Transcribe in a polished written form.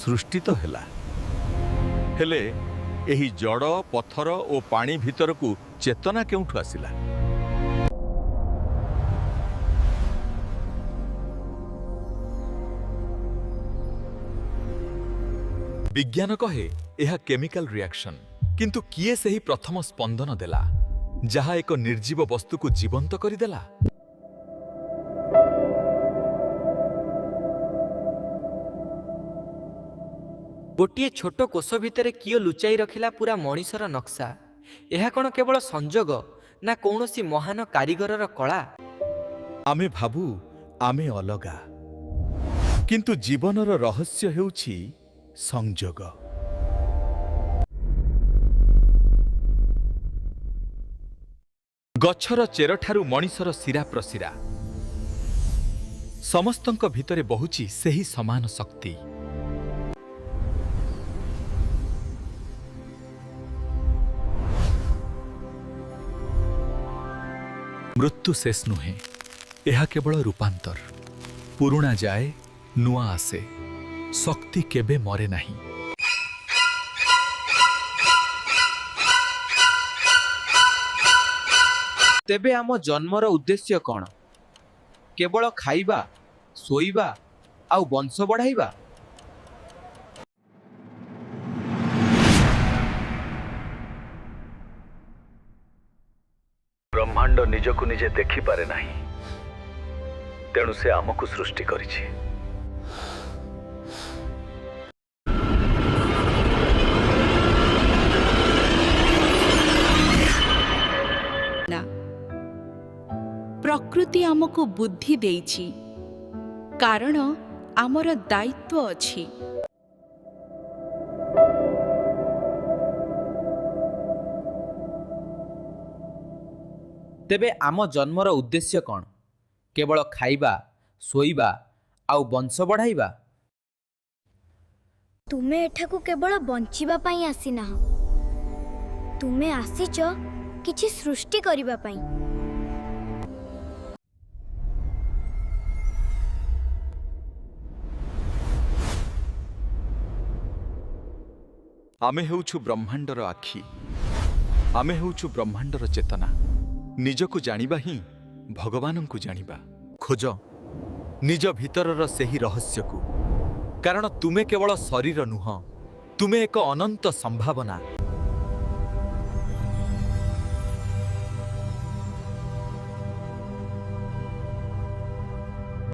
ସୃଷ୍ଟି ତ ହେଲା, ହେଲେ ଏହି ଜଡ଼, ପଥର ଓ ପାଣି ଭିତରକୁ ଚେତନା କେଉଁଠୁ ଆସିଲା? ବିଜ୍ଞାନ କହେ ଏହା କେମିକାଲ ରିଆକ୍ସନ। କିନ୍ତୁ କିଏ ସେହି ପ୍ରଥମ ସ୍ପନ୍ଦନ ଦେଲା, ଯାହା ଏକ ନିର୍ଜୀବ ବସ୍ତୁକୁ ଜୀବନ୍ତ କରିଦେଲା? ଗୋଟିଏ ଛୋଟ କୋଷ ଭିତରେ କିଏ ଲୁଚାଇ ରଖିଲା ପୁରା ମଣିଷର ନକ୍ସା? ଏହା କ'ଣ କେବଳ ସଂଯୋଗ ନା କୌଣସି ମହାନ କାରିଗରର କଳା? ଆମେ ଭାବୁ ଆମେ ଅଲଗା, କିନ୍ତୁ ଜୀବନର ରହସ୍ୟ ହେଉଛି ସଂଯୋଗ। ଗଛର ଚେରଠାରୁ ମଣିଷର ଶିରା ପ୍ରଶିରା, ସମସ୍ତଙ୍କ ଭିତରେ ବହୁଛି ସେହି ସମାନ ଶକ୍ତି। ମୃତ୍ୟୁ ଶେଷ ନୁହେଁ, ଏହା କେବଳ ରୂପାନ୍ତର। ପୁରୁଣା ଯାଏ, ନୂଆ ଆସେ। ଶକ୍ତି କେବେ ମରେ ନାହିଁ। ତେବେ ଆମ ଜନ୍ମର ଉଦ୍ଦେଶ୍ୟ କ'ଣ? କେବଳ ଖାଇବା, ଶୋଇବା ଆଉ ବଂଶ ବଢ଼ାଇବା? ବ୍ରହ୍ମାଣ୍ଡ ନିଜକୁ ନିଜେ ଦେଖିପାରେ ନାହିଁ, ତେଣୁ ସେ ଆମକୁ ସୃଷ୍ଟି କରିଛି। ନା, ପ୍ରକୃତି ଆମକୁ ବୁଦ୍ଧି ଦେଇଛି, କାରଣ ଆମର ଦାୟିତ୍ୱ ଅଛି। ତେବେ ଆମ ଜନ୍ମର ଉଦ୍ଦେଶ୍ୟ କ'ଣ? କେବଳ ଖାଇବା, ଶୋଇବା ଆଉ ବଂଶ ବଢ଼ାଇବା? ତୁମେ ଏଠାକୁ କେବଳ ବଞ୍ଚିବା ପାଇଁ ଆସିନାହ, ତୁମେ ଆସିଛ କିଛି ସୃଷ୍ଟି କରିବା ପାଇଁ। ଆମେ ହେଉଛୁ ବ୍ରହ୍ମାଣ୍ଡର ଆଖି, ଆମେ ହେଉଛୁ ବ୍ରହ୍ମାଣ୍ଡର ଚେତନା। ନିଜକୁ ଜାଣିବା ହିଁ ଭଗବାନଙ୍କୁ ଜାଣିବା। ଖୋଜ ନିଜ ଭିତରର ସେହି ରହସ୍ୟକୁ, କାରଣ ତୁମେ କେବଳ ଶରୀର ନୁହଁ, ତୁମେ ଏକ ଅନନ୍ତ ସମ୍ଭାବନା।